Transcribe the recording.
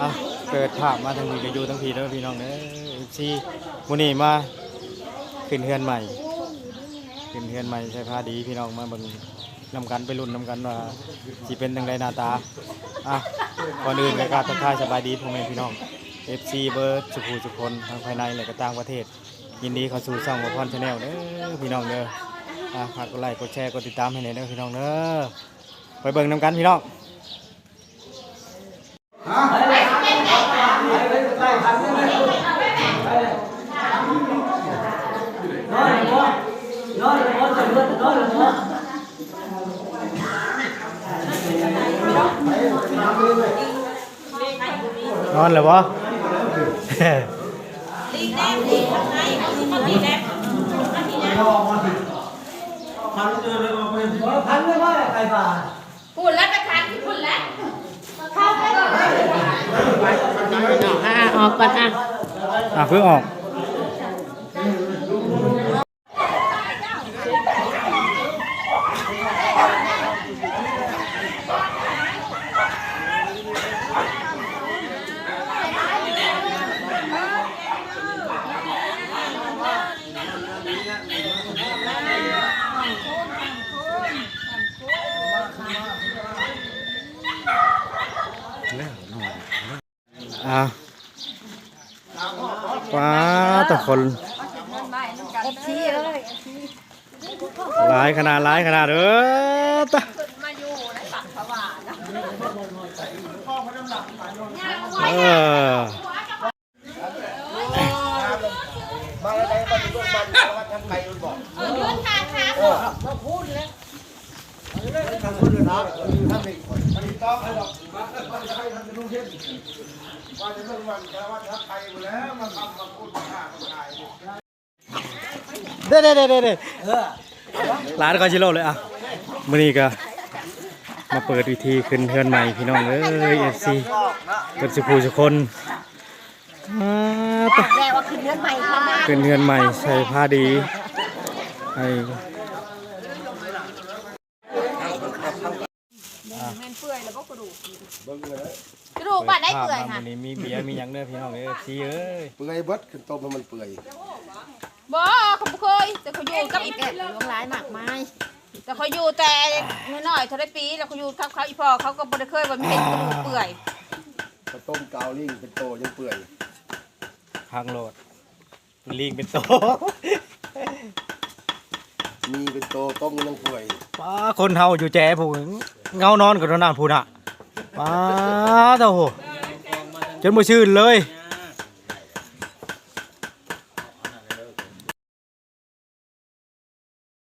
ອ່ະ ເປີດພາບມາທາງນີ້ກໍຢູ່ທາງພີ້ເດີພີ່ນ້ອງເດີ ເອັຟຊີ ມື້ນີ້ມາຂຶ້ນເຮືອນໃໝ່ ຂຶ້ນເຮືອນໃໝ່ໃສ່ຜ້າດີ ພີ່ນ້ອງມາເບິ່ງນຳກັນ ໄປລຸ້ນນຳກັນວ່າຊິເປັນຈັ່ງໃດໜ້າຕາ. ອ່ະ ກ່ອນອື່ນກໍກາບທັກທາຍສະບາຍດີພໍ່ແມ່ພີ່ນ້ອງ ເອັຟຊີ ເບິດສູ່ຜູ້ສູ່ຄົນ ທັງພາຍໃນ ແລະ ກໍຕ່າງປະເທດ. ຍິນດີເຂົ້າສູ່ຊ່ອງ ບໍ່ພອນ Channel ເດີພີ່ນ້ອງເດີ. ອ່າ ຝາກກົດໄລ ກົດແຊ ກົດຕິດຕາມໃຫ້ແດ່ເດີພີ່ນ້ອງເດີ. ໄປເບິ່ງນຳກັນພີ່ນ້ອງ. ນອນແລ້ວບໍ່? ພຸ້ນລະໄປຄັນພຸ້ນລະ ອ່າ ອອກກ່ອນ ອ່າ ອ່າ ເພິ່ງອອກ. ອ່າ ປາດ ແຕ່ຄົນ ເອັຟຊີ ເອີຍ ເອັຟຊີ ຫຼາຍຂະໜາດ ຫຼາຍຂະໜາດ ເອີ ຕະ ເອີ ເດ້ໆໆໆ ຫຼານເຂົາຊິໂລດເລີຍ. ອ່ະ ມື້ນີ້ກໍມາເປີດພິທີຂຶ້ນເຮືອນໃໝ່ພີ່ນ້ອງເອີຍ ເອັຟຊີ ເບິດສູ່ຜູ້ສູ່ຄົນ. ອ່າ ແລ້ວວ່າຂຶ້ນເຮືອນໃໝ່ ຂຶ້ນເຮືອນໃໝ່ໃສ່ຜ້າດີໃຫ້ ແມ່ນເປື່ອຍແລ້ວບໍ່ກະດູກ? ກະດູກບາດໃດເປື່ອຍຫະ? ມື້ນີ້ມີເບຍມີຫຍັງເດີພີ່ນ້ອງເອີຍ ເອັຟຊີ ເອີຍ ເປື່ອຍເບິດ ຂຶ້ນຕົ້ມໃຫ້ມັນເປື່ອຍ. ບໍ່ ເຂົາບໍ່ເຄີຍ ແຕ່ເຂົາຢູ່ກັບອີແກບຫຼວງຫຼາຍມາກມາຍ ແຕ່ເຂົາຢູ່ແຕ່ນ້ອຍໆ ເທົ່າໃດປີ ແລ້ວເຂົາຢູ່ກັບເຂົາ ອີພໍ່ເຂົາກໍບໍ່ໄດ້ເຄີຍວ່າມີເຫັນກະດູກເປື່ອຍ. ເຂົາຕົ້ມກາວລີ້ງເປັນໂຕຍັງເປື່ອຍ ຄັກໂລດ. ລີ້ງເປັນໂຕ ມີເປັນໂຕ ຕົ້ມຍັງເປື່ອຍ. ປ້າ ຄົນເຮົາຢູ່ແຈພຸ້ນ ເງົານອນກໍນອນພຸ້ນນະ. ປ້າ ໂທ້ ຈົນບໍ່ຊື່ນເລີຍ.